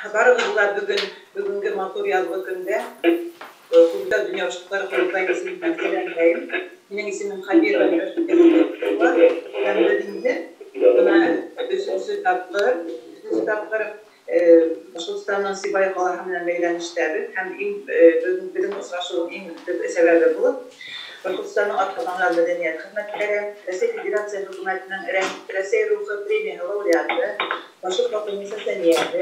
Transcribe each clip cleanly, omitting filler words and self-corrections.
Барығыҙ ла бөгөнгө матур яҙғы көндә Күктау донъя башҡорттары ҡоролтайы исеменән сәләмләйем. Минең исемем Хәбирова һәм беҙ инде бына өсөнсө тапҡыр Башҡортостандың Сибай ҡалаһы менән бәйләнештәбеҙ һәм иң беҙҙең осрашыуҙың иң төп сәбәбе булып Башҡортостандың атҡаҙанған мәҙәниәт хеҙмәткәре, Рәсәй Федерацияһы хөкүмәтенең Рәсәй рухы премияһы лауреаты, башҡорт халҡының сәсәниәте,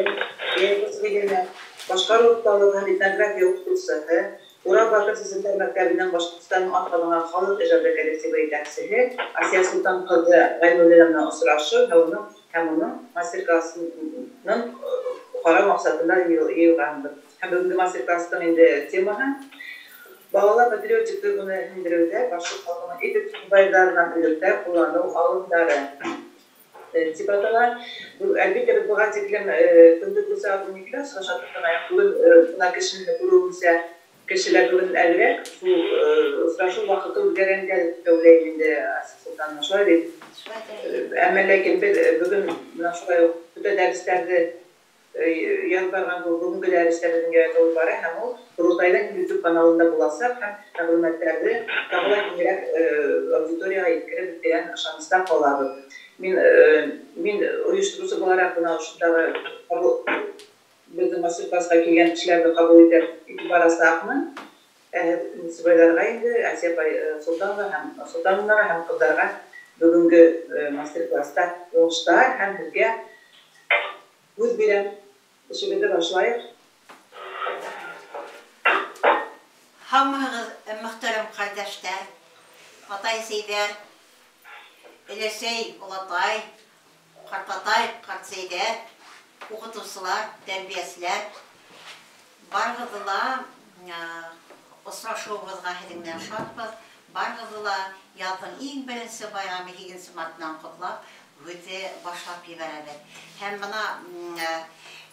эпос ғилеме, башҡарыу оҫталығы һәм этнография уҡытыусыһы, Урал батыр сәсәндәр мәктәбенең Башҡортостандың атҡаҙанған халыҡ ижады коллективы етәксеһе Асия Солтан ҡыҙы Ғәйнуллина менән осрашыу һәм уның мастер-классының ҡарау маҡсатында йыйылғанбыҙ. Һәм бөгөнгө мастер-класстың инде темаһы балала патриотик тойғоно һеңдереүҙә башҡорт халҡының эпик ҡобайырҙарынан өлөктәр ҡулланыу алымдары тип атала. Әлбиттә, беҙ быға тиклем көндөҙгө сәғәт 12-лә осраша торғайныҡ. Бөгөн бына кешене күреүемсә, кешеләр бөгөн әҙерәк шул осрашыу ваҡыты үҙгәргәнгә тип уйлайым инде, Асия Солтанова, шулай бит? Әммә ләкин беҙ бөгөн бына шулай уҡ бөтә дәрестәрҙе яҙып барған бөгөнгө дәрестәр беҙҙең яҙылып бара һәм ул ҡоролтайҙың YouTube каналында буласаҡ һәм мәғлүмәттәрҙе тағы ла киңерәк аудиторияға еткереп тигән ышаныста ҡалабыҙ. Мин ойоштороусы булараҡ бына ошондағы беҙҙең мастер-классҡа килгән кешеләрҙе ҡабул итеп барасаҡмын. Сыбайларға инде Асия апай Солтанова һәм Солтановнаға һәм ҡыҙҙарға бөгөнгө мастер-класста уңыштар һәм һеҙгә һүҙ бирәм. Эшебеҙҙе башлайыҡ. Һаумыһығыҙ, мөхтәрәм ҡәрҙәштәр, атай-әсәйҙәр, өләсәй, олатай, ҡартатай, ҡартсәйҙәр, уҡытыусылар, тәрбиәселәр. Барығыҙҙы ла осрашыуыбыҙға һеҙҙең менән шатбыҙ. Барығыҙҙы ла яҙҙың иң беренсе байрамы 8 мартынан ҡотлап, һүҙҙе башлап ебәрәбеҙ. Һәм бына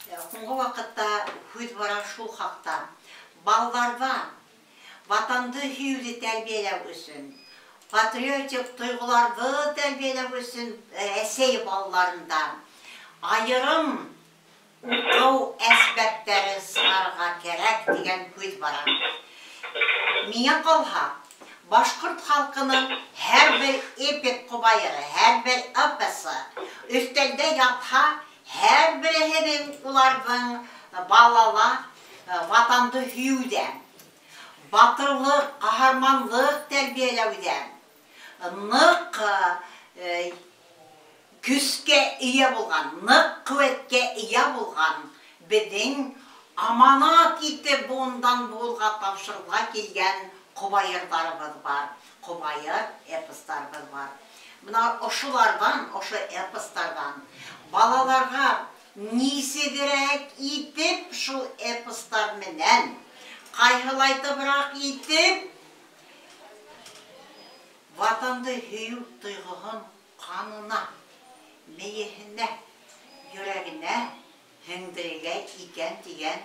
һуңғы ваҡытта һүҙ бара шул хаҡта. Балаларҙа ватанды һөйөүҙе тәрбиәләү өсөн, патриотик тойғоларҙы тәрбиәләү өсөн Рәсәй балаларында айырым уҡыу әсбәптәре сығарырға кәрәк тигән һүҙ бара. Миңә ҡалһа, башҡорт халҡының һәр бер эпик ҡобайыры, һәр бер эпосы өҫтәлдә ятһа, һәр береһенең уларҙың балала ватанды һөйөүҙән, батырлыҡ, ҡаһарманлыҡ тәрбиәләүҙән, ныҡ көскә эйә булған, ныҡ ҡеүәткә эйә булған беҙҙең аманат итеп быуындан быуынға тапшырыла килгән ҡобайырҙарыбыҙ бар, ҡобайыр эпостарыбыҙ бар. Бына ошоларҙан, ошо эпостарҙан балаларға нисегерәк итеп шул эпостар менән ҡайһылайтыбыраҡ итеп ватанды һөйөү тойғоһон ҡанына, мейеһенә, йөрәгенә һеңдерергә икән тигән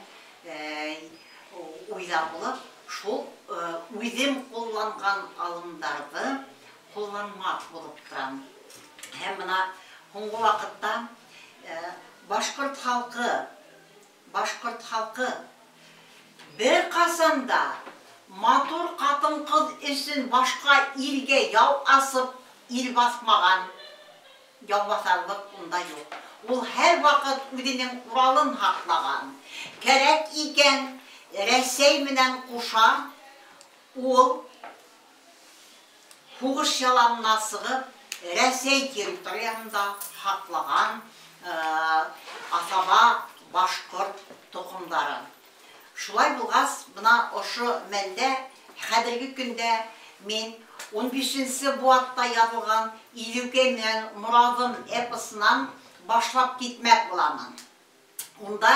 уйҙа булып, шул үҙем ҡулланған алымдарҙы ҡулланмаҡ булып торам. Һәм бына һуңғы ваҡытта башҡорт халҡы бер ҡасан да матур ҡатын-ҡыҙ өсөн башҡа илгә яу асып ил баҫмаған, яубаҫарлыҡ унда юҡ. Ул һәр ваҡыт үҙенең Уралын һаҡлаған. Кәрәк икән Рәсәй менән ҡуша ул һуғыш яланына сығып Рәсәй территорияһында һаҡлаған аҫаба башҡорт тоҡомдарын. Шулай булғас, бына ошо мәлдә, хәҙерге көндә мин 15-нсе быуатта яҙылған Илүкәй менән Мораҙым эпосынан башлап китмәк буламын. Унда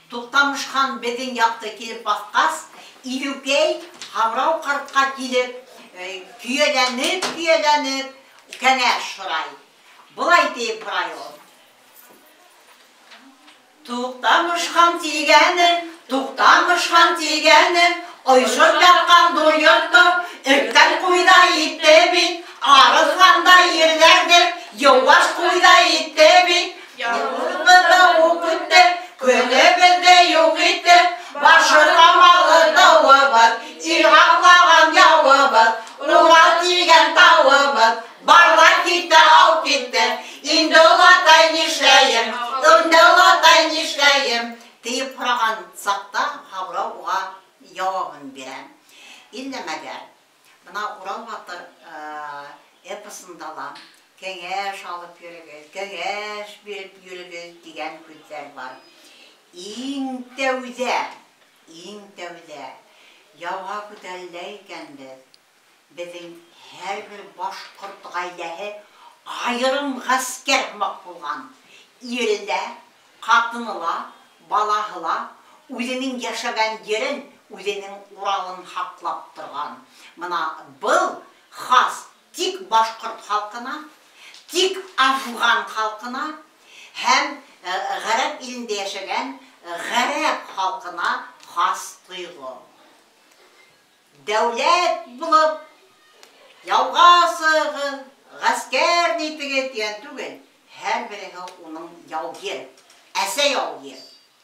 Туҡтамыш хан беҙҙең яҡты килеп баҫҡас, Илүкәй Һамрау ҡартҡа килеп, көйәләнеп, кәңәш һорай. Былай тип һорай ул: Туҡтамыш хан тигәнем, Туҡтамыш хан тигәнем, ойошоп ятҡан ҙур йортто өрккән ҡуйҙа итте бит, арыҫландай ерҙәрҙе йыуаш ҡуйҙа итте бит, Яуыбыҙҙы уҡ үтте, көнөбөҙ Иллә мәгәр бына Урал батыр эпосында ла кәңәш алып йөрөгөҙ, кәңәш биреп йөрөгөҙ тигән һүҙҙәр бар. Иң тәүҙә, иң тәүҙә яуға күтәрелә икәнбеҙ, беҙҙең һәр бер башҡорт ғаиләһе айырым ғәскәр һымаҡ булған. Ире лә, ҡатыны ла, балаһы ла үҙенең йәшәгән ерен, үҙенең Уралын һаҡлап торған. Бына был хас тик башҡорт халҡына, тик афған халҡына һәм ғәрәп илендә йәшәгән ғәрәп халҡына хас тойғо. Дәүләт булып яуға сығығыҙ, ғәскәр нитегеҙ тигән түгел, һәр береһе уның яугир, әсә яугир,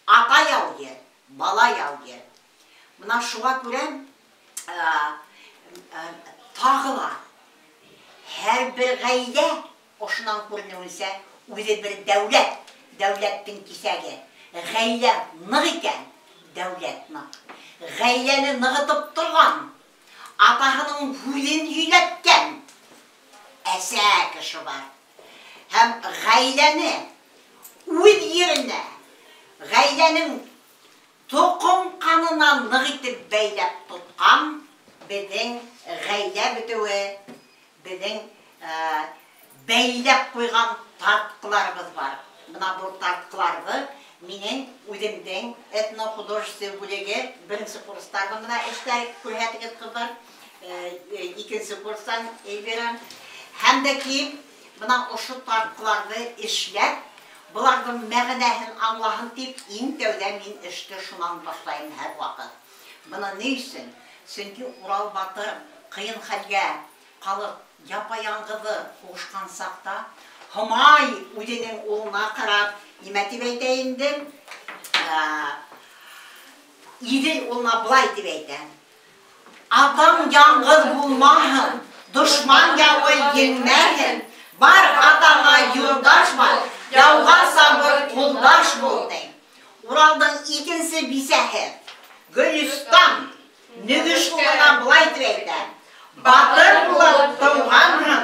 ата яугир, бала яугир. Бына шуға күрә тағы ла һәр бер ғаилә ошонан күренеүенсә үҙе бер дәүләт, дәүләттең киҫәге. Ғаилә ныҡ икән, дәүләт ныҡ. Ғаиләне нығытып торған, атаһының һүҙен һөйләткән әсә кеше бар. Һәм ғаиләне үҙ еренә, ғаиләнең тоҡом ҡанына ныҡ итеп бәйләп тотҡан беҙҙең ғаилә бөтөүе, беҙҙең бәйләп ҡуйған тартҡыларыбыҙ бар. Бына был тартҡыларҙы минең үҙемдең этнохудожество бүлеге беренсе курстарҙы бына эштәр күрһәтегеҙ, ҡыҙҙар, икенсе курстан Эльвира. Һәм дә ки бына ошо тартҡыларҙы эшләп, быларҙың мәғәнәһен аңлаһын тип, иң тәүҙә мин эште шунан башлайым һәр ваҡыт. Бына ни өсөн? Сөнки Урал батыр ҡыйын хәлгә ҡалып, япа-яңғыҙы һуғышҡан саҡта Һомай үҙенең улына ҡарап, нимә тип әйтә инде? Иҙел улына былай тип әйтә: Атаң яңғыҙ булмаһын, дошман яуы еңмәһен, бар атаңа юлдаш бар, яуға сабыр ҡулдаш бул, ти. Уралдың икенсе бисәһе Гөлөстан Нөгөш улына былай тип әйтә: Батыр булып тыуғанһың,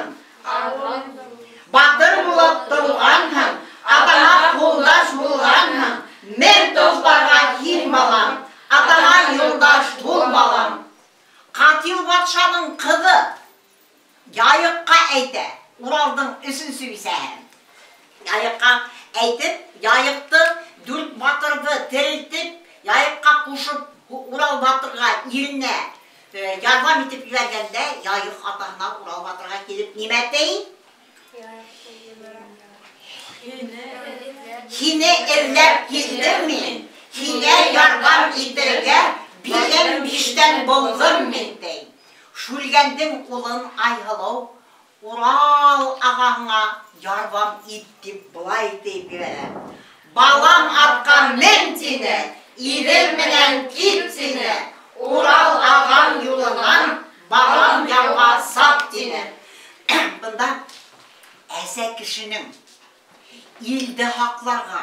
батыр булып тыуғанһың, атаңа ҡулдаш булғанһың, мең толпарға һин балам, атаңа юлдаш бул балам. Ҡатил батшаның ҡыҙы Яйыҡҡа әйтә, Уралдың өсөнсө бисәһе. Яйыҡҡа әйтеп, Яйыҡты дүрт батырҙы терелтеп, Яйыҡҡа ҡушып, Урал батырға иренә ярҙам итеп ебәргәндә, Яйыҡ атаһына Урал батырға килеп нимә ти? Һине эҙләп килдем мин, һиңә ярҙам итергә билем биштән булдым мин, ти. Шүлгәндең улын Айһылыу Урал ағаһыңа ярҙам ит тип былай тип ебәрә: Балам атҡа мен тине, Иҙел менән кит тине, Урал ағам юлынан балам яуға сап тине. Бында әсә кешенең илде һаҡларға,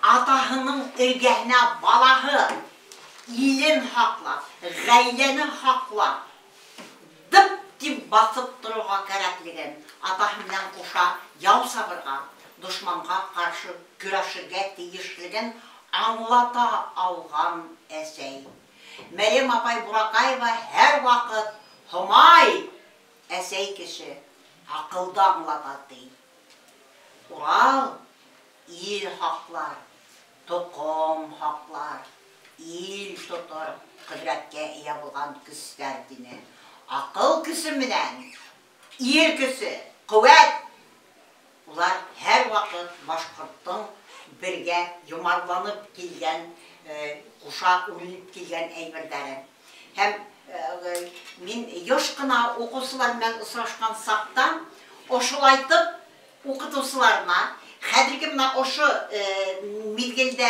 атаһының эргәһенә балаһы илен һаҡлап, ғаиләне һаҡлап, дып тип баҫып торорға кәрәклеген, атаһы менән ҡуша яу сабырға, дошманға ҡаршы көрәшергә тейешлеген аңлата алған әсәй. Мәрйәм апай Буракаева һәр ваҡыт Һомай әсәй кеше аҡылды аңлата, ти. Урал ил һаҡлар, тоҡом һаҡлар, ил тотор ҡөҙрәткә эйә булған көстәр тине. Аҡыл көсө менән ир көсө, ҡеүәт, улар һәр ваҡыт башҡорттоң бергә йомарланып килгән, ҡуша үрелеп килгән әйберҙәре. Һәм мин йыш ҡына уҡыусылар менән осрашҡан саҡта ошолайтып уҡытыусыларына хәҙерге бына ошо миҙгелдә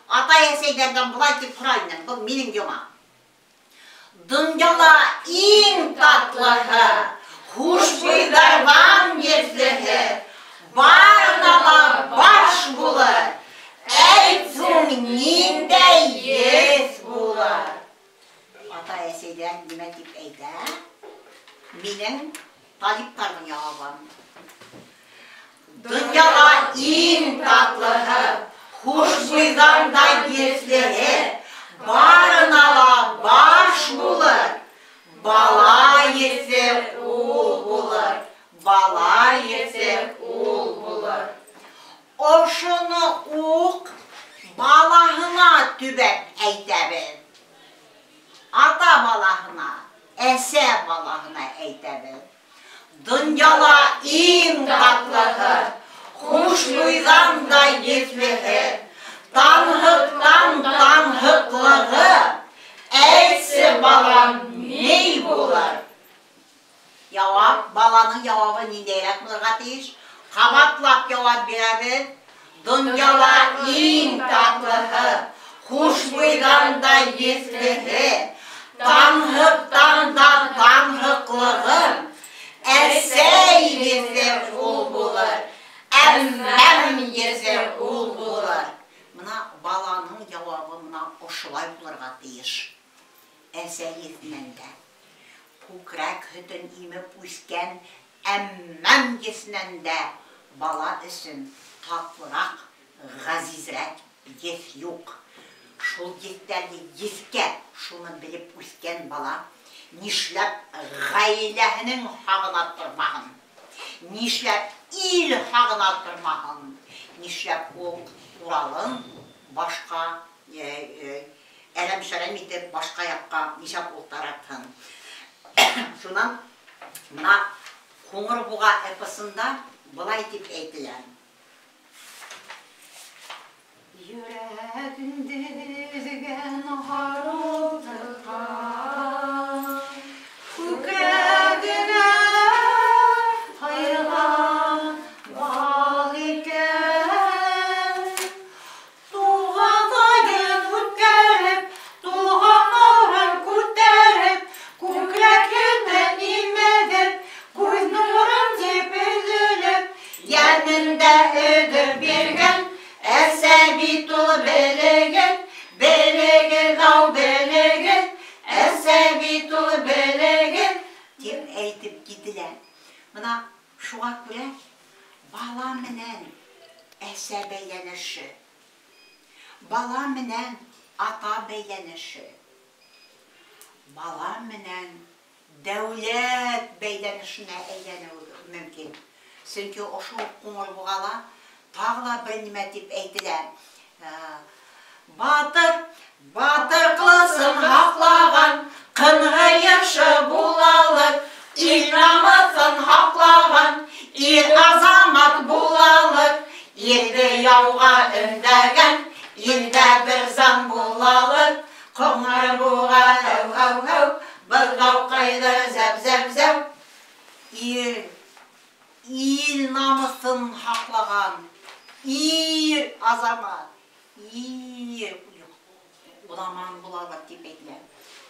атай-әсәйҙәрҙән былай тип һорай инем, был минең йома. Донъяла иң татлыһы, хушбуйҙарҙан еҫлеһе, барына ла баш булыр, әйт һуң ниндәй еҫ булыр? Атай-әсәйҙән Бала еҫе ул булыр, бала еҫе ул булыр. Ошоно уҡ балаһына төбәп әйтәбеҙ. Ата балаһына, әсә балаһына әйтәбеҙ. Донъяла иң татлыһы, хушбуйҙан да еҫлеһе, танһыҡтан танһыҡлығы, әйтсе балам, ни булыр? Яуап, баланың яуабы ниндәйерәк булырға тейеш? Ҡабатлап яуап бирәбеҙ. Донъяла иң татлыһы, хушбуйҙан да еҫлеһе, танһыҡтан да танһыҡлығы, әсәй еҫе ул булыр, әммәм еҫе ул булыр. Мына баланың яуабы мына ошолай булырға тейеш. Әсәй еҫенән дә, күкрәк һөтөн имеп үҫкән әммәм еҫенән дә бала өсөн татлыраҡ, ғәзизерәк еҫ юҡ. Шул еҫтәрҙе еҫкә, шуны белеп үҫкән бала нишләп ғаиләһенең һағына тормаһын, нишләп ил һағына тормаһын, нишләп ул Уралын башҡа әрәм-шәрәм итеп башҡа яҡҡа нишләп ул таратһын. Шунан мына Ҡуңыр Буға эпосында былай тип әйтелә. Йөрәгеңде өҙгән һарылтыҡҡа, күкрәгеңә һайған бал икән. Туғанайын үткәреп, тулғаҡларын күтәреп, күкрәгеңә имеҙеп, күҙ нурын тип өҙөлөп, йәнендә өҙөп биргән әсә бит ул белегеҙ, белегеҙ ау белегеҙ, әсә бит ул белегеҙ, тип әйтеп кителә. Мына шуға күрә бала менән әсә бәйләнеше, бала менән ата бәйләнеше, бала менән дәүләт бәйләнешенә әйләнеүе мөмкин. Сөнки ошо Ҡуңыр Буғала тағы ла бер нимә тип әйтелә. Батыр, батыр ҡылысын һаҡлаған, ҡынғыйышы булалыр, ил намыҫын һаҡлаған, ир азамат булалыр, илде яуға өндәгән, илдә бер заң булалыр. Ҡуңыр Буға һәү, һәү, һәү, быҙау ҡайҙа зәп, зәп, зәү. Ир, ил намыҫын һаҡлаған, ир азамат, ир уламан булалыр тип әйтелә.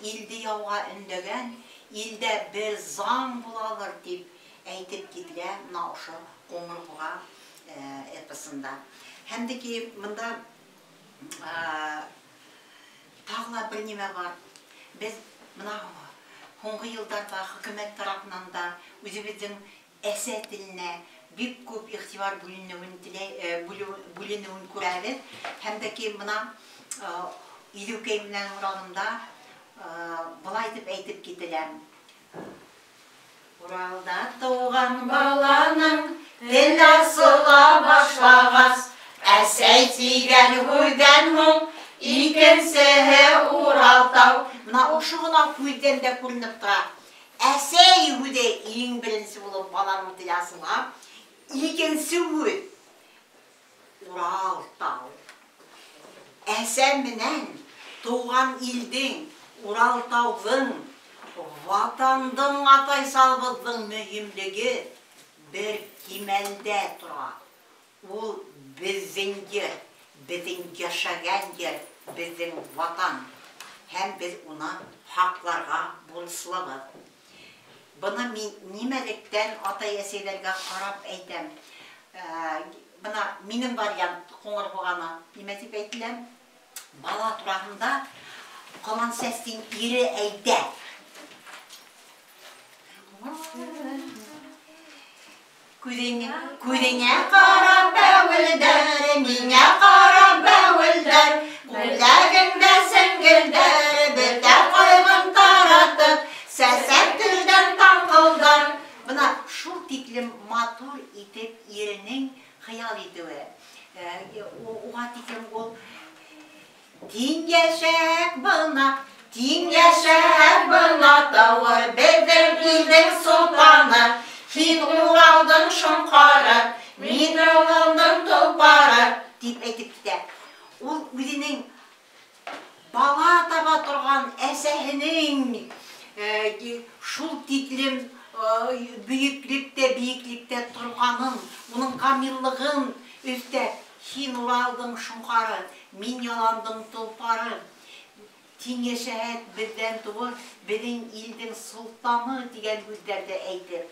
Илде яуға өндәгән, илдә бер заң булалыр тип әйтеп кителә мына ошо Ҡуңыр Буға эпосында. Һәм дә ки мында тағы ла бер нимә бар. Беҙ мына һуңғы йылдарҙа хөкүмәт тарафынан да үҙебеҙҙең әсә теленә бик күп иғтибар бүленеүен күрәбеҙ. Һәм дә ки мына Иҙеүкәй менән Уралында былай итеп әйтеп кителә. Уралда тыуған баланың тел асыла башлағас, әсәй тигән һүҙҙән һуң икенсеһе Уралтау. Мына ошо ғына һүҙҙән дә күренеп тора. Әсәй һүҙе иң беренсе булып баланың теле асыла, икенсе һүҙ Уралтау. Әсә менән тыуған илдең, Уралтауҙың, ватандың, атайсалыбыҙҙың мөһимлеге бер кимәлдә тора. Ул беҙҙең ер, беҙҙең йәшәгән ер, беҙҙең ватан. Һәм беҙ уны һаҡларға бурыслыбыҙ. Быны мин нимәлектән атай-әсәйҙәргә ҡарап әйтәм. Бына минең вариант Ҡуңыр Буғаны нимә тип әйтелә? Бала тураһында Ҡолан Сәстең ире әйтә. Күҙеңә ҡарап бәүелдәр, миңә ҡарап бәүелдәр, күлдәгеңдә сеңгелдәр, бөтә ҡайғың таратып, сәсә Тиң йәшәк бына, тиң йәшәк бына тауыр, беҙҙең илдең солтаны, һин Уралдың шоңҡары, мин Уралдың толпары, тип әйтеп китә. Ул үҙенең бала таба торған әсәһенең шул тиклем бөйөклөктә, бейеклектә торғанын, уның камиллығын өҫтәп, һин Уралдың шоңҡары, мин яландың толпары, тиң йәшәһәк беҙҙән тыуыр, беҙҙең илдең солтаны тигән һүҙҙәрҙе әйтеп,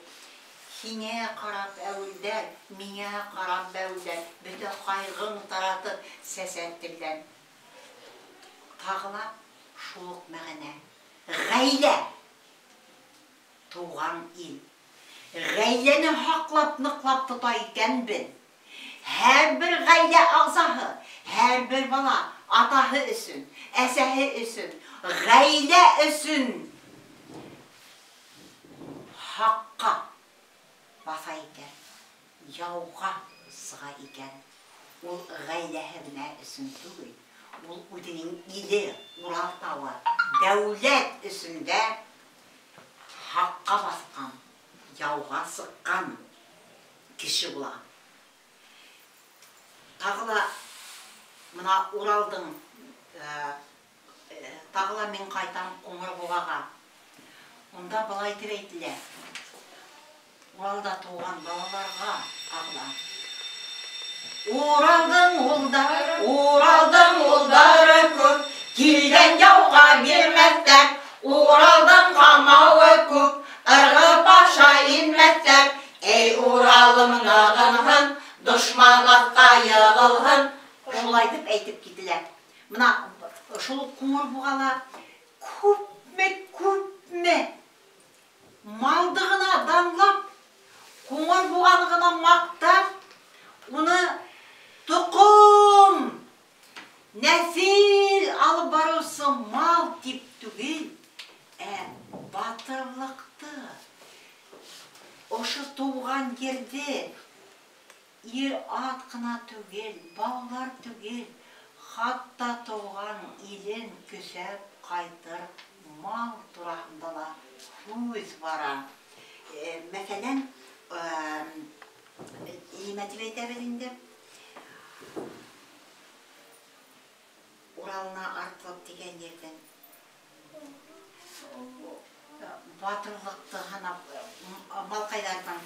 һиңә ҡарап әүелдәр, миңә ҡарап бәүелдәр, бөтә ҡайғың таратып сәсән телдән. Тағы ла шул уҡ мәғәнә. Ғаилә, тыуған ил. Ғаиләне һаҡлап, ныҡлап тота икәнбеҙ. Һәр бер ғаилә ағзаһы, һәр бер бала атаһы өсөн, әсәһе өсөн, ғаилә өсөн хаҡҡа баҫа икән, яуға сыға икән. Ул ғаиләһе генә өсөн түгел, ул үҙенең иле, Урал тауы, дәүләт өсөн дә хаҡҡа баҫҡан, яуға сыҡҡан кеше була. Тағы ла мына Уралдың, тағы ла мин ҡайтам Ҡуңырбуғаға. Унда былай тип әйтелә. Уралда тыуған балаларға тағы ла. Уралдың улдары, Уралдың улдары күп, килгән яуға бирмәҫтәр. Уралдың ҡамауы күп, ырғып аша инмәҫтәр. Эй, Уралым нығынһын, дошман аҫҡа йығылһын. Шулай тип әйтеп кителә. Мына шул Ҡуңырбуғала күпме, күпме малды ғына данлап, Ҡуңырбуғаны ғына маҡтап, уны тоҡом, нәҫел алып барыусы мал тип түгел, ә батырлыҡты, ошо тыуған ерҙе ир-ат ҡына түгел, балалар түгел, хатта тыуған илен көсәп ҡайтыр мал тураһында ла һүҙ бара. Мәҫәлән, нимә тип әйтәбеҙ инде? Уралына артылып тигән ерҙән батырлыҡты һанап, малҡайҙарҙан,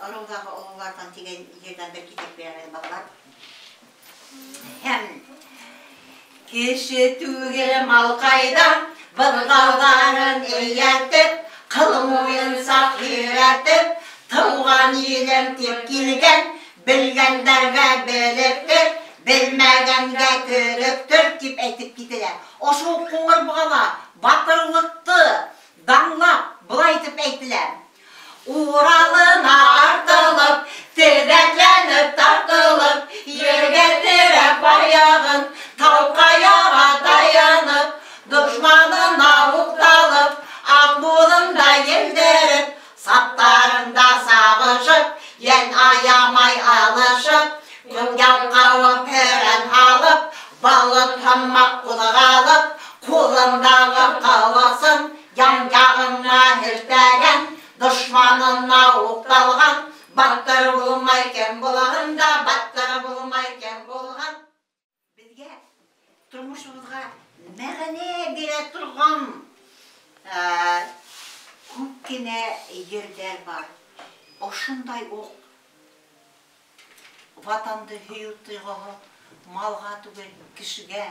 ырыуҙағы ололарҙан тигән ерҙән бер китап бирә балалар. Һәм кеше түгел малҡайҙан, бығауҙарын эйәртеп, ҡыл муйынсаҡ һөйрәтеп, тыуған илем тип килгән, белгәндәргә белектер, белмәгәнгә көрөктөр тип әйтеп кителә. Ошо Ҡуңырбуғала батырлыҡты данлап былай итеп әйтелә. Уралына артылып, теҙәкләнеп тартылып, ергә терәп аяғын, тау ҡаяға таянып, дошманына уҡталып, аҡбуҙында елдереп, саптарында сабышып, йән аямай алышып, күңгән ҡауып һөрән һалып, балыт һымаҡ ҡуҙғалып, ҡулындағы ҡылысын ян-яғына һелтәгән, дошманына уҡталған, батыр булмай кем булған да, батыр булмай кем булған. Беҙгә тормошобоҙға мәғәнә бирә торған күп кенә ерҙәр бар. Ошондай уҡ ватанды һөйөү тойғоһо малға түгел, кешегә,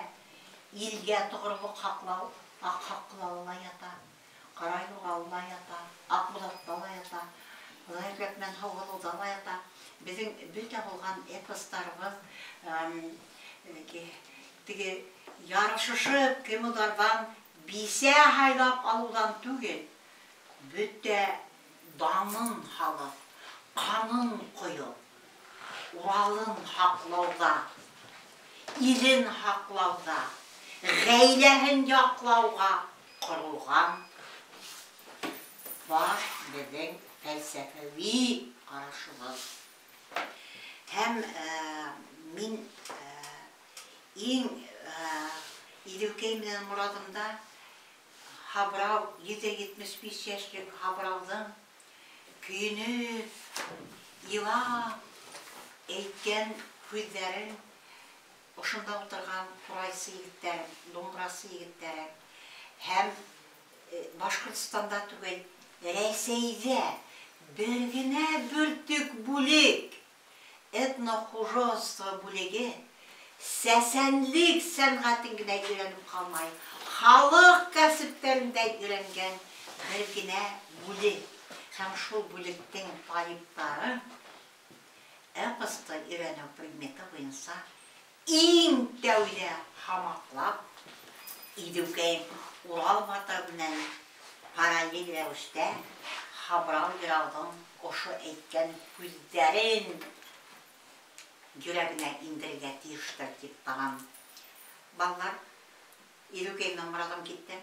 илгә тоғролоҡ һаҡлау, аҡ һаҡлауы ла ята, ҡара юрғалы ла ята, аҡбуҙатта ла ята, Ғәйрәт менән һауғылыуҙа ла ята. Беҙҙең бөтә булған эпостарыбыҙ, теге ярышышып, кем уҙарҙан бисә һайлап алыуҙан түгел, бөтә данын һалып, ҡанын ҡойоп, Уралын һаҡлауҙа, илен һаҡлауҙа, ғаиләһен яҡлауға ҡоролған бар беҙҙең фәлсәфәүи ҡарашыбыҙ. Һәм мин иң Иҙеүкәй менән Морадымда Һабрау 175 йәшлек Һабрауҙың көйөнөп, илап әйткән һүҙҙәрен ошонда ултырған ҡурайсы егеттәрем, думбырасы егеттәре һәм Башҡортостанда түгел, Рәсәйҙә бер генә бөртөк бүлек, этнохужество бүлеге сәсәнлек сәнғәтен генә өйрәнеп ҡалмай, халыҡ кәсептәрен дә өйрәнгән бер генә бүлек. Һәм шул бүлектең талиптары эпосты өйрәнеү предметы буйынса иң тәүҙә һамаҡлап Иҙеүкәйем Урал батыр менән параллель рәүештә Һабрау йырауҙың ошо әйткән һүҙҙәрен йөрәгенә индерергә тейештер тип табам. Балалар, Иҙеүкәй менән Морадым китте.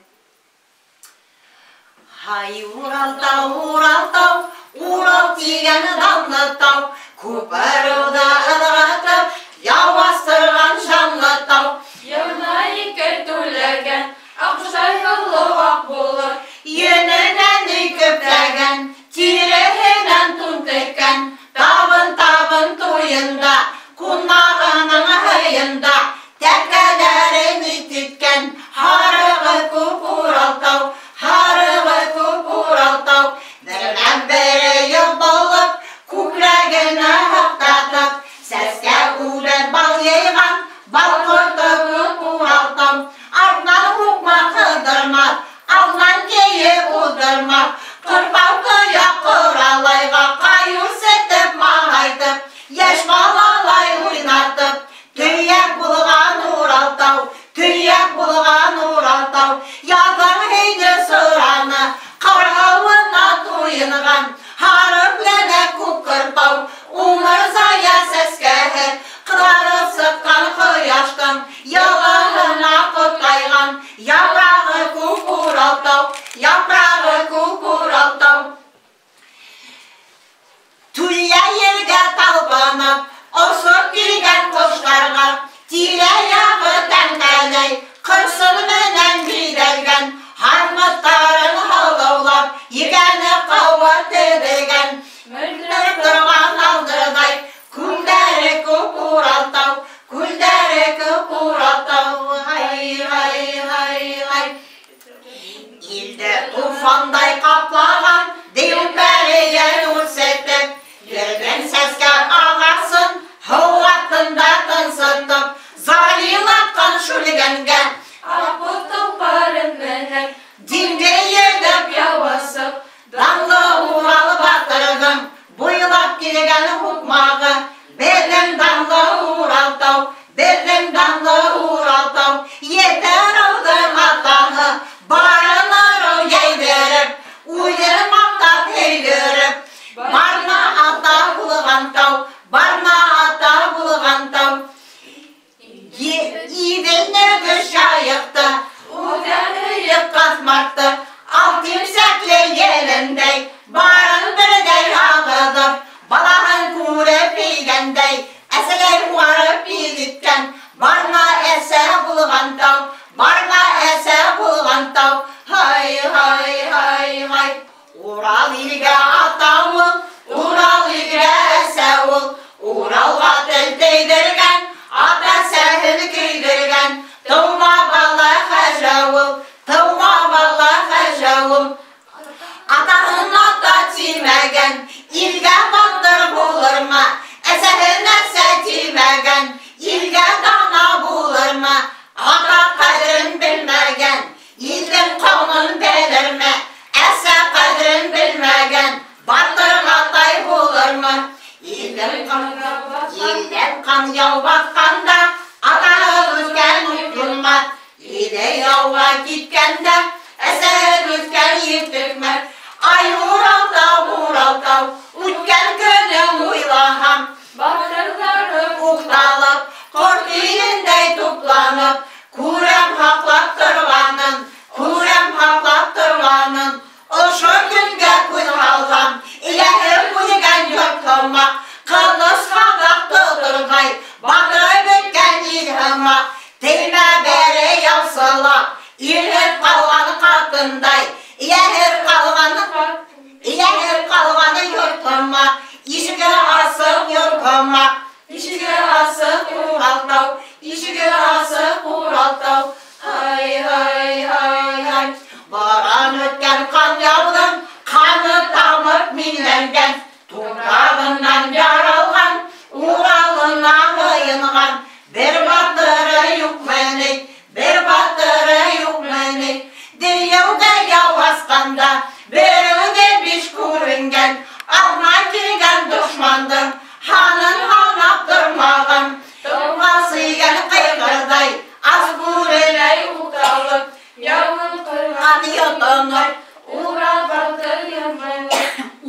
Һай, Уралтау, Уралтау, Урал тигән данлы тау, күп ырыуҙы ыҙғытып, яу бастырған шанлы тау. Йылына ике түләгән, аҡсай һылыу аҡ булыр, йөнөнән өй көпләгән, тиреһенән тун теккән, табын-табын туйында, ҡунағының һыйында, тәкәләрен итеткән, һарығы күп Уралтау, һарығы күп Уралтау. Берҙән бере йыл булып, күкрәгенә һаҡтатып, сәскә үлән бал йыйған, бал ҡорто күп Уралтау. Артынан һуҡмаҡ ҡыҙҙырмаҫ, алдан кейеп уҙҙырмаҫ, ҡырпау тояҡ ҡоралайға ҡайыр сетеп маһайтып, йәш балалай уйнатып, төйәк булған Уралтау, төйәк булған Уралтау. Яҙың һөйҙө сыраны, ҡарғауына туйынған, һарыҡ ләнә күк ҡырпау, умырзая сәскәһе, ҡыҙарып сыҡҡан ҡояштың йылыһына ҡотайған, япрағы күп Уралтау, япрағы күп Уралтау. Түлйә елгә талпынып, осоп килгән ҡоштарға, тирә-яғы тәңкәләй, ҡырсын менән биҙәлгән, һармыттарын һылыулап, егәне ҡыуа теҙелгән, мөлдөрәп торған алдырҙай, күлдәре күп Уралтау, күлдәре күп Уралтау. Һай, һай, һай, һай. Илде туфандай ҡаплаған, дейеү пәрейен үрсетеп, ерҙән сәскә ағасын, һыу аҫтында тынсытып, залилатҡан шүлгәнгә, аҡбуҙ толпарын менеп, диңгеҙ йөҙөп яуасып, данлы Урал батырҙың буйлап килгән һуҡмағы, беҙҙең данлы Уралтау, беҙҙең данлы Уралтау. Ете ырыуҙың атаһы, барын ырыу йәйҙереп, үҙен маҡтап һөйҙөрөп, барына ата булған тау, барына ата булған тау. Иҙел нөгөш яйыҡты, үҙән һөйөк ҡаҫмартты, ал тимсәкле елендәй, барын берҙәй ағыҙып, балаһын күреп һөйгәндәй, әсәләй һуғарып иҙеткән, барына әсә булған тау, барына әсә булған тау. Һай, һай, һай, һай. Урал илгә ата ул, Урал илгә әсә ул, Уралға тел тейҙергән, ата әсәһен көйҙөргән, тыума бала хәжә ул, тыума бала хәжә ул. Атаһын ата тимәгән, илгә батыр булырмы? Әсәһен әсә тимәгән, илгә дана булырмы? Ата ҡәҙерен белмәгән, илдең ҡанын белерме? Әсә ҡәҙерен белмәгән, батыр атай булырмы? Илдән ҡан яу баҫҡанда, атаһы үҫкән ут юнмаҫ. Иле яуға киткәндә, әсәһе үҫкән етекмәҫ. Ай, Уралтау, Уралтау, үткән көнөң уйлаһам, батырҙары уҡталып, ҡорт илендәй тупланып, күрәм һаҡлап торғанын, күрәм һаҡлап торғанын. Ошо көнгә күҙ һалһам, иләһем үлгән йорт һымаҡ, ҡылыс һаҙаҡ тоторғай, батырып бөткән ил һымаҡ. Теймә бәре яусылар, ҡатындай, эйәһеҙ ҡалғаны йортома, ишеге асыҡ йортома, ишеге асыҡ Уралтау, ишеге асыҡ Уралтау. Һай, һай, һай, һай. Борон үткән ҡан яуҙың, ҡаны тамып минләнгән, тупрағынан яралған, Уралына һыйынған, бер батыры юҡмы ни, бер батыры юҡмы ни? Дейеүгә яу асҡанда, береүҙе биш күренгән, алма килгән дошмандың һанын һанап тормаған, тыуғас игән ҡыйғырҙай, ас бүреләй уҡталып, яуын ҡырған йотоноп, Урал батыр юҡмы ни?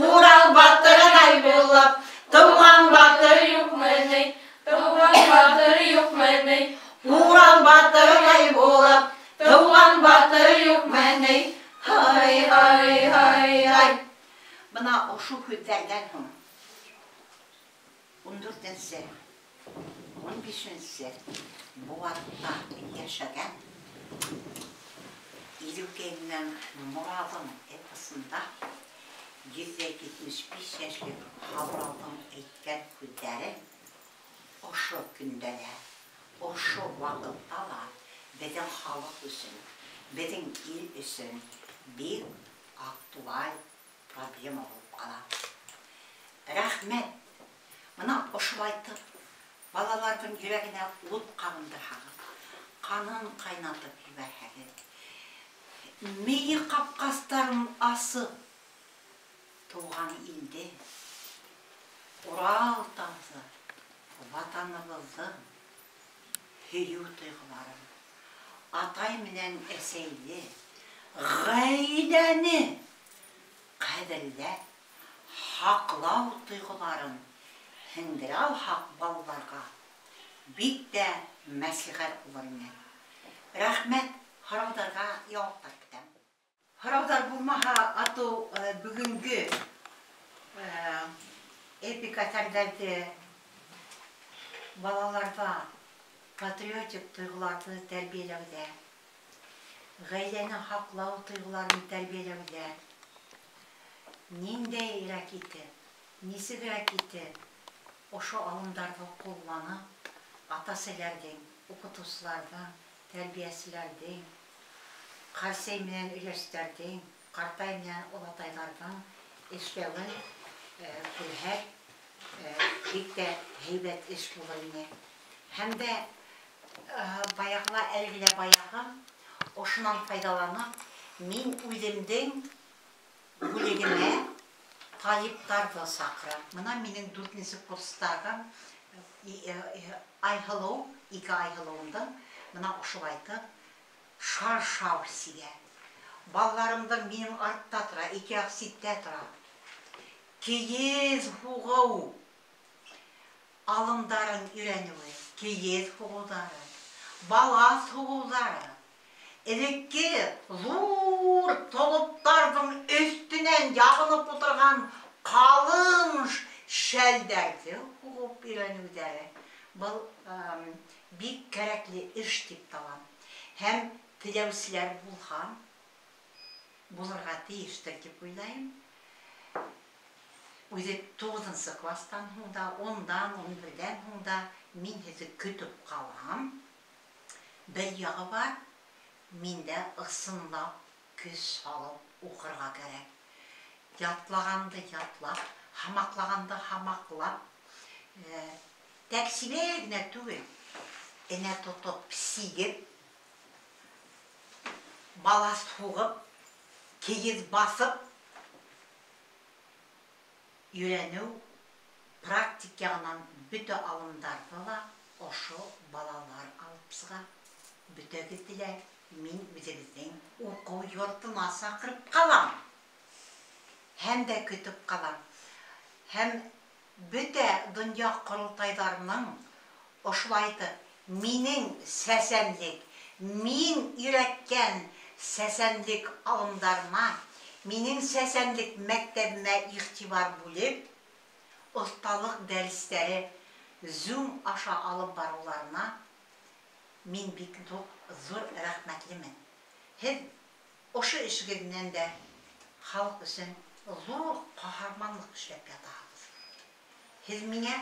Урал батырҙай булып, тыуған батыр юҡмы ни? Тыуған батыр юҡмы ни? Урал батырҙай булып, тыуған батыр юҡмы ни? Һай, һай, һай, һай. Бына ошо һүҙҙәрҙән һуң 14-нсе, 15-нсе быуатта йәшәгән Илеүкәй менән Мораҙың эпосында 175 йәшлек Һабралдың әйткән һүҙҙәре ошо көндә лә, ошо ваҡытта ла беҙҙең халыҡ өсөн, беҙҙең ил өсөн бик актуаль проблема булып ҡала. Рәхмәт. Бына ошолайтып балаларҙың йөрәгенә ут ҡабындырһағыҙ, ҡанын ҡайнатып ебәрһәгеҙ, мейе ҡапҡастарын асып тыуған илде, Урал тауҙы, ватаныбыҙҙы һөйөү тойғоларын, атай менән әсәйҙе, ғаиләне ҡәҙерләп һаҡлау тойғоларын һеңдерә алһаҡ балаларға бик тә мәслихәт булыр ине. Рәхмәт, һорауҙарға яуаптар көтәм. Һорауҙар булмаһа, атыу бөгөнгө эпик әҫәрҙәрҙе балаларҙа патриотик тойғоларҙы тәрбиәләүҙә, ғаиләне һаҡлау тойғоларын тәрбиәләүҙә ниндәйерәк итеп, нисегерәк итеп ошо алымдарҙы ҡулланып, ата-әсәләрҙең, уҡытыусыларҙың, тәрбиәселәрҙең, ҡәрсәй менән өләстәрҙең, ҡартай менән олатайҙарҙың эшләүен күрһәк, бик тә һәйбәт эш булыр ине. Һәм дә баяғыла, әлеге лә баяғы, ошонан файҙаланып, мин үҙемдең бүлегемә талиптарҙы саҡырам. Бына минең 4-нсе курстағы Айһылыу, 2 Айһылыуымдың бына ошолайтып шаршау сигә. Балаларымдың минең артта тора, ике яҡ ситтә тора. Кейеҙ һуғыу алымдарын өйрәнеүе, кейеҙ һуғыуҙары, балаҫ һуғыуҙары, элекке ҙур толоптарҙың өҫтөнән яғынып ултырған ҡалын шәлдәрҙе һуғып өйрәнеүҙәре. Был бик кәрәкле эш тип табам. Һәм теләүселәр булһа, булырға тейештер тип уйлайым. Үҙе 9-нсы кластан һуң да, 10-дан, 11-дән һуң да мин һеҙҙе көтөп ҡалам. Бер яғы бар, миндә ысынлап көс һалып уҡырға кәрәк. Ятлағанды ятлап, һамаҡлағанды һамаҡлап, тәксибә генә түгел, энә тотоп сигеп, балаҫ һуғып, кейеҙ баҫып өйрәнеү практик яғынан бөтә алымдарҙы ла ошо балалар алып сыға. Бөтәгеҙҙе лә мин үҙебеҙҙең уҡыу йортона саҡырып ҡалам. Һәм дә көтөп ҡалам. Һәм бөтә донъя ҡоролтайҙарының ошолайтып минең сәсәнлек, мин өйрәткән сәсәнлек алымдарына, минең сәсәнлек мәктәбемә иғтибар бүлеп, оҫталыҡ дәрестәре Zoom аша алып барыуларына мин бик ҙур рәхмәтлемен. Һеҙ Ошо эшегеҙ менән дә халыҡ өсөн ҙур ҡаһарманлыҡ эшләп ятаһығыҙ. Һеҙ миңә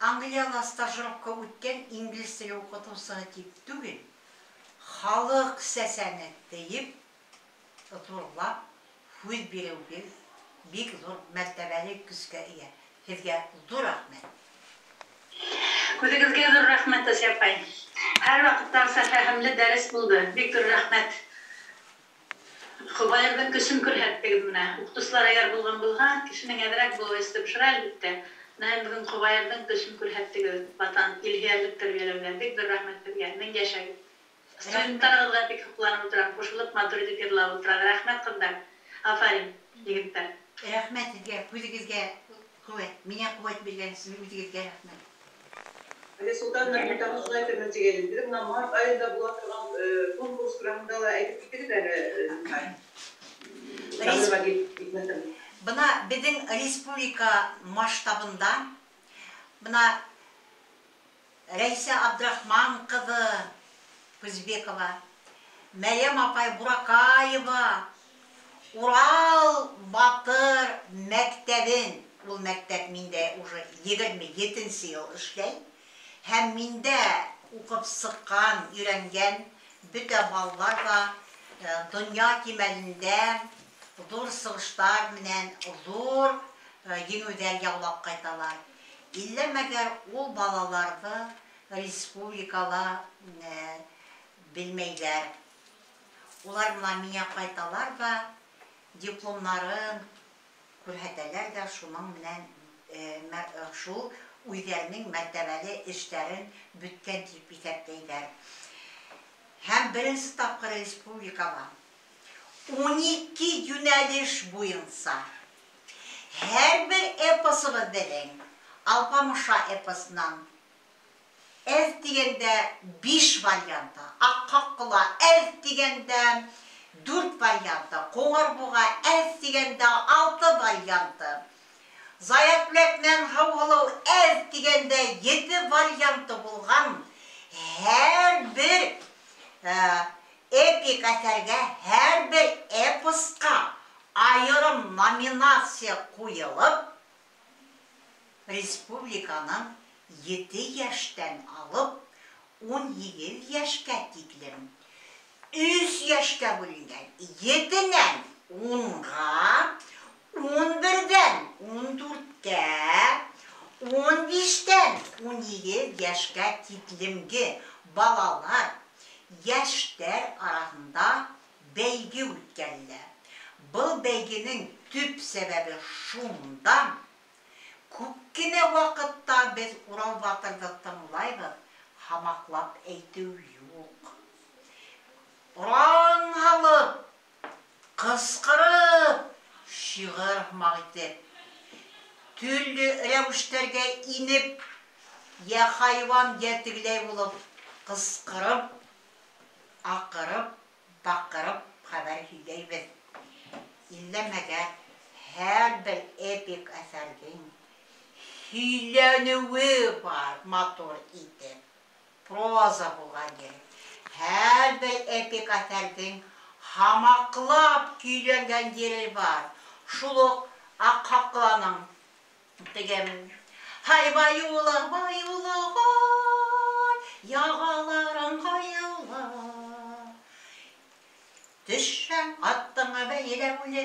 Англияла стажировка үткән инглиз теле уҡытыусыһы тип түгел, халыҡ сәсәне тейеп, ҙурлап һүҙ биреүегеҙ бик ҙур мәртәбәле көскә эйә. Һеҙгә ҙур рәхмәт. Күҙегеҙгә ҙур рәхмәт, Асия апай. Һәр ваҡыттағыса фәһемле дәрес булды. Бик ҙур рәхмәт. Ҡобайырҙың көсөн күрһәттегеҙ менә. Уҡытыусылар әгәр булған булһа, кешенең әҙерәк булыуы өҫтө бешерә, әлбиттә. Менә бөгөн Ҡобайырҙың көсөн күрһәттегеҙ. Ватан, ил һөйәрлек тәрбиәләүҙә. Бик ҙур рәхмәт һеҙгә. Мең йәшәгеҙ. Студенттарығыҙға бик һоҡланып ултырам, ҡушылып матур итеп йырлап ултыралар. Рәхмәт, ҡыҙҙар. Афарин, егеттәр. Рәхмәт һеҙгә, һүҙегеҙгә ҡеүәт, миңә ҡеүәт биргән өсөн үҙегеҙгә рәхмәт. Әле Солтановна, мин тағы шуны әйтергә тигәйнем. Беҙҙең бына март айында була торған конкурс тураһында ла әйтеп китегеҙ әле. Бына беҙҙең республика масштабында бына Рәйсә Абдрахман ҡыҙы Кузбекова, Мәрйәм апай Буракаева, Урал Батыр мәктәбен, ул мәктәп миндә уже 27 йыл эшләй, һәм миндә уҡып сыҡҡан, өйрәнгән бөтә балалар ҙа донъя кимәлендә ҙур сығыштар менән ҙур еңеүҙәр яулап ҡайталар. Иллә мәгәр ул балаларҙы республикала белмәйҙәр. Улар бына миңә ҡайталар ҙа дипломдарын күрһәтәләр ҙә, шуның менән шул үҙҙәренең мәртәбәле эштәрен бөткән тип иҫәпләйҙәр. Һәм беренсе тапҡыр республикала 12 йүнәлеш буйынса һәр бер эпосыбыҙ беҙҙең Алпамыша эпосынан әҙ тигәндә 5 варианты, Аҡһаҡҡыла әҙ тигәндә 4 варианты, Ҡуңырбуға әҙ тигәндә 6 варианты, Заят Бүләк менән Һыуһылыу әҙ тигәндә 7 варианты булған һәр бер эпик әҫәргә, һәр бер эпосҡа айырым номинация ҡуйылып, республиканың 7 йәштән алып 18 йәшкә тиклем 3 йәшкә бүленгән, 7-нән 10-ға, 11-дән 14-кә, 15-тән 17 йәшкә тиклемге балалар йәштәр араһында бәйге үткәрелә. Был бәйгенең төп сәбәбе шунда, күп кенә ваҡытта беҙ Урал батырҙы тыңлайбыҙ, һамаҡлап әйтеү юҡ. Уран һалып, ҡысҡырып, шиғыр һымаҡ итеп, төрлө рәүештәргә инеп, йә хайуан, йә тегеләй булып, ҡысҡырып, аҡырып, баҡырып хәбәр һөйләйбеҙ. Иллә мәгәр һәр бер эпик әҫәрҙең һөйләнеүе бар матур итеп, проза булған ере. Һәр бер эпик әҫәрҙең һамаҡлап көйләнгән ере бар. Шул уҡ Аҡһаҡланың тигән һай байулы, байулы, һай, яғаларың ҡайыулы. Төшһәң аттыңа бәйләүле,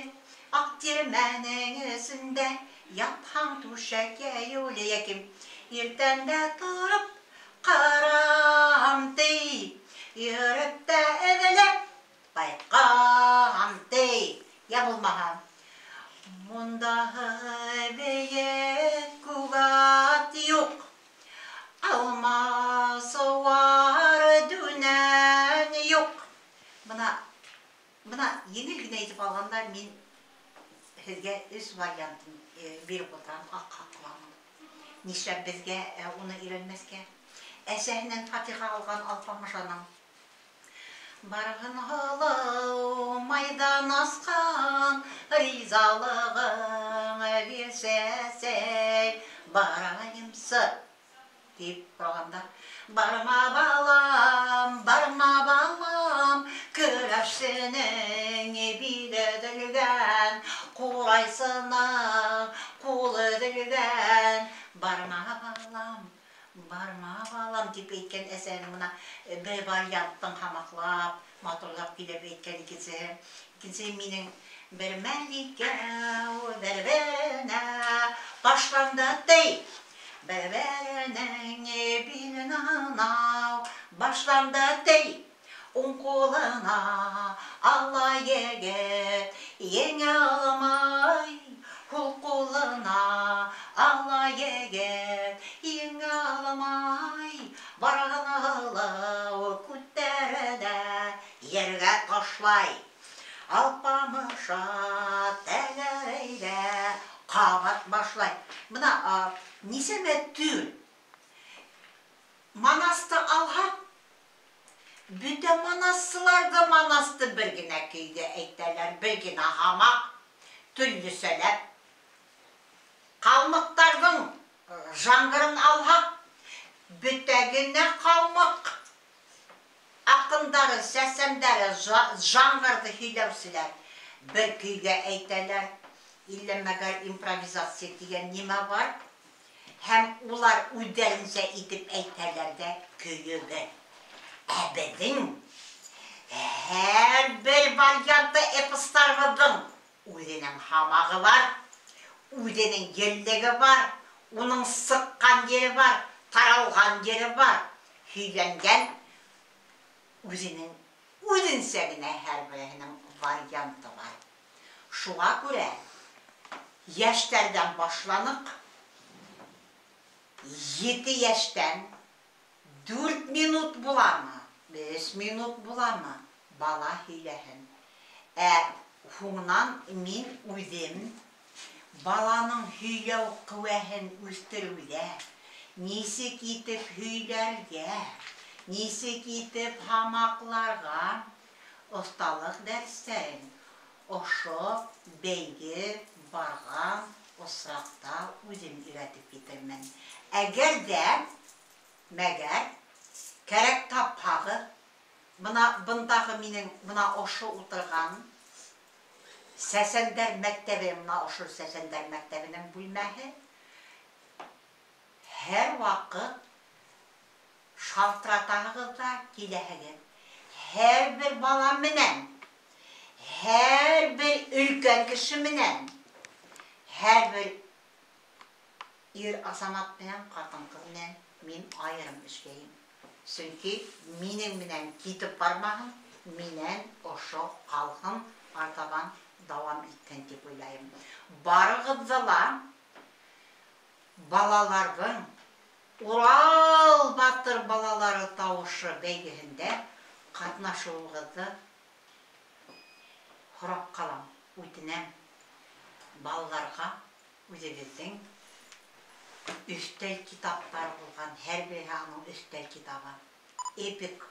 аҡ тирмәнең эсендә ятһаң түшәк йәйеүле. Йәки иртәндә тороп ҡарам ти, йөрөп тә эҙләп ҡайтҡан ти. Йә булмаһа, Мундағы бейек күгат юҡ, алма сыуар дүнән юҡ. Бына еңел генә итеп алғанда мин һеҙгә 3 вариантын биреп ултырам Аҡһаҡланың. Нишләп беҙгә уны өйрәнмәҫкә? Әсәһенән фатиха алған Алпамышаның Барғын һылыу майҙан асҡан, ризалығың бирсәсәй, барайымсы, тип һорағанда, барма балам, барма балам, көрәшсенең Ҡайсының ҡулы өҙөлгән. Барма балам, барма балам тип әйткән әсәһенең бына бер варианттың һамаҡлап, матурлап килеп әйткән икенсеһе. Икенсеһе минең бер мәликә бер-беренә ташланды ти. Бер-беренең биленә башланды ти. Уң ҡулына ала егет еңә алмай, һул ҡулына ала егет еңә алмай, барғын һылыу күтәрә дә ергә ташлай. Алпамыша тәгәрәй ҙә ҡабат башлай. Бына нисәмә төр Манасты алһаҡ, бөтә манассылар ҙа манасты бер генә көйгә әйтәләр, бер генә һамаҡ, төрлөсәләп. Ҡалмыҡтарҙың жаңғырын алһаҡ, бөтә генә ҡалмыҡ аҡындары, сәсәндәре, жаңғырҙы һөйләүселәр бер көйгә әйтәләр. Иллә мәгәр импровизация тигән нимә бар, һәм улар үҙҙәренсә итеп әйтәләр ҙә көйө бер. Ә беҙҙең һәр бер варианты эпостарыбыҙҙың үҙенең һамағы бар, үҙенең еллеге бар, уның сыҡҡан ере бар, таралған ере бар, һөйләнгән үҙенең үҙенсә генә һәр береһенең варианты бар. Шуға күрә йәштәрҙән башланыҡ, 7 йәштән 4 минут буламы, 5 минут буламы, бала һөйләһен. Ә һуңынан мин үҙем баланың һөйләү ҡеүәһен үҫтереүҙә нисек итеп һөйләргә, нисек итеп һамаҡларға оҫталыҡ дәрестәрен ошо бәйге барған осраҡта үҙем өйрәтеп китермен. Әгәр ҙә мәгәр кәрәк тапһағыҙ, бына бындағы минең бына ошо ултырған Сәсәндәр мәктәбе, бына ошо Сәсәндәр мәктәбенең бүлмәһе һәр ваҡыт шалтыратаһығыҙ ҙа киләһегеҙ. Һәр бер бала менән, һәр бер өлкән кеше менән, һәр бер ир азамат менән, ҡатын-ҡыҙ менән мин айырым эшләйем. Сөнки минең менән китеп бармаһын, минән ошо ҡалһын, артабан дауам итһен тип уйлайым. Барығыҙҙы ла балаларҙың Урал батыр балалары тауышы бәйгеһендә ҡатнашыуығыҙҙы һорап ҡалам, үтенәм. Балаларға үҙебеҙҙең өҫтәл китаптары булған, һәр береһе аның өҫтәл китабы, эпик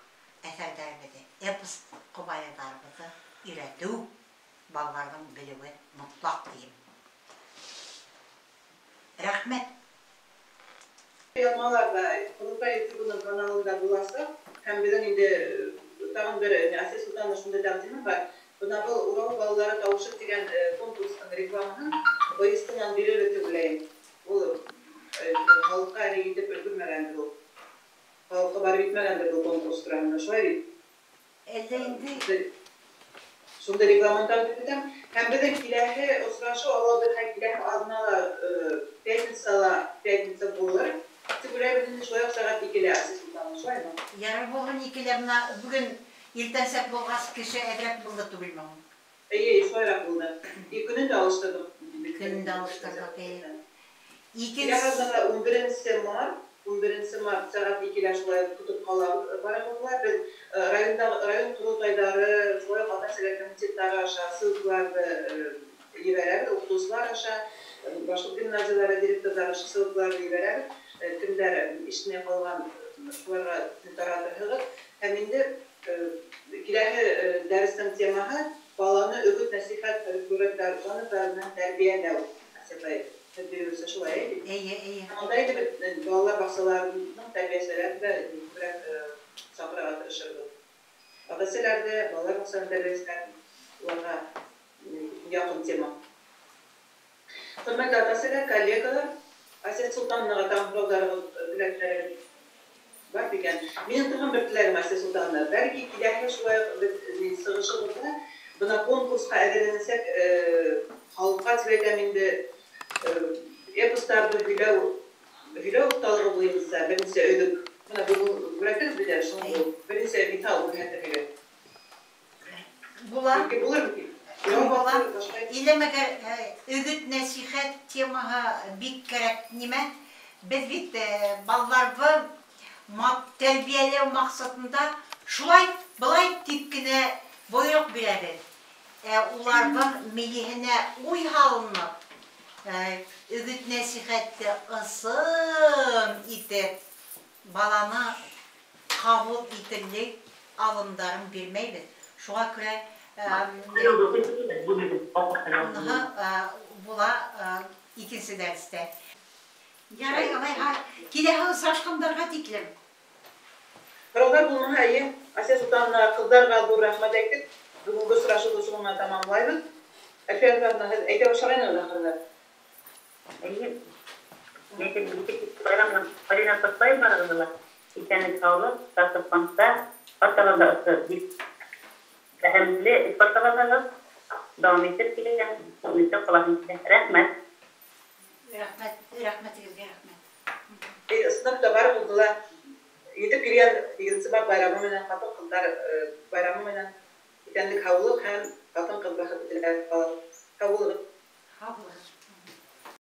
әҫәрҙәребеҙҙе, эпос ҡобайырҙарыбыҙҙы өйрәтеү балаларҙың белеүе мотлаҡ тием. Рәхмәт. Яҙмалар ҙа Ҡоролтай ютубының каналында буласаҡ, һәм беҙҙең инде тағын бер Әсиә Солтанова шундай тәҡдиме бар. Бына был Урал балалары тауышы тигән конкурстың рекламаһын быйыстынан бирер тип уйлайым. Ул халыҡҡа әле етеп өлгөрмәгәндер ул. Халыҡҡа барып етмәгәндер был конкурс тураһында, шулай бит? Әллә инде Шундай рекламаны тәҡдим итәм. Һәм беҙҙең киләһе осрашыу Алла бирһә киләһе аҙнала, пятницала, пятница булыр. Тип уйлайбыҙ инде, шулай уҡ сәғәт 2-лә, Әсиә Солтанова, шулаймы? Ярар булһын 2-лә, бына бөгөн иртәнсәк булғас кеше әҙерәк булды түгелме һуң? Эйе, шулайыраҡ булды. И көнөн дә алыштырҙыҡ. Көнөн дә алыштырҙыҡ, эйе. Киләһе аҙнала 11 март, 11 март сәғәт 2-лә шулай көтөп ҡалабыҙ барығыҙға. Беҙ районда район ҡоролтайҙары, шулай уҡ ата-әсәләр комитеттары аша ссылкаларҙы ебәрәбеҙ, уҡытыусылар аша, башҡорт гимназиялары директорҙары аша ссылкаларҙы ебәрәбеҙ. Кемдәр ишетмәй ҡалған, шуларға таратырһығыҙ. Һәм инде киләһе дәрестең темаһы баланы өгөт-нәсихәт фольклор жанрлары менән тәрбиәләү. Әсәй, һеҙ шулай бит? Эйе, эйе. Унда инде беҙ балалар баҡсаларының тәрбиәселәрен дә күберәк саҡырырға тырышырбыҙ. Ата-әсәләрҙе, балалар баҡсаһының тәрбиәселәрен, уларға яҡын тема. Хөрмәтле ата-әсәләр, коллегалар, Асия Солтановнага тагын һорауларыгыз, теләкләрегез бар микән? Минең тагын бер теләгем, Асия Солтановна, бәлки киләһе шулай ук без сыгышыбызда бына конкурска әҙерләнсәк, халыҡҡа дип әйтәм инде, эпостарҙы һөйләү оҫталығы буйынса беренсе өҙөк. Бына бөгөн күрәтегеҙ бит әле, шуның беренсе миҫал күрһәтергә. Була. Бәлки булыр микән? Була. Илә мәгәр өгөт нәсихәт темаһы бик кәрәк нимә? Беҙ бит балаларҙы тәрбиәләү маҡсатында шулай былай тип кенә бойороҡ бирәбеҙ. Уларҙың мейеһенә уй һалынып, өгөт нәсихәтте ысын итеп, баланы ҡабул итерлек алымдарын бирмәйбеҙ. Шуға күрә уныһы була икенсе дәрестә. Ярай, алайһа, киләһе осрашҡандарға тиклем. Һорауҙар булмаһа, эйе, Асия Солтановна, ҡыҙҙарға ҙур рәхмәт әйтеп, бөгөнгө осрашыуҙы шуның менән тамамлайбыҙ. Әлфиә Әнвәровна, һеҙ әйтә башлағайнығыҙ ахырҙа. Эйе. Байрамын Алина ҡотлайым барығыҙҙы ла. Иҫәнлек, һаулыҡ, татыу артабан да ошо бик әһәмле эш башлағанһығыҙ. Дауам итеп килгән, итеп ҡалаһын килә. Рәхмәт. Рәхмәт, рәхмәтегеҙгә рәхмәт. Ысынлап та барығыҙҙы ла етеп килгән 8 март байрамы менән, ҡатын-ҡыҙҙар байрамы менән иҫәнлек, һаулыҡ һәм ҡатын-ҡыҙ бәхете теләп ҡалабыҙ. Һау булығыҙ. Һау булығыҙ.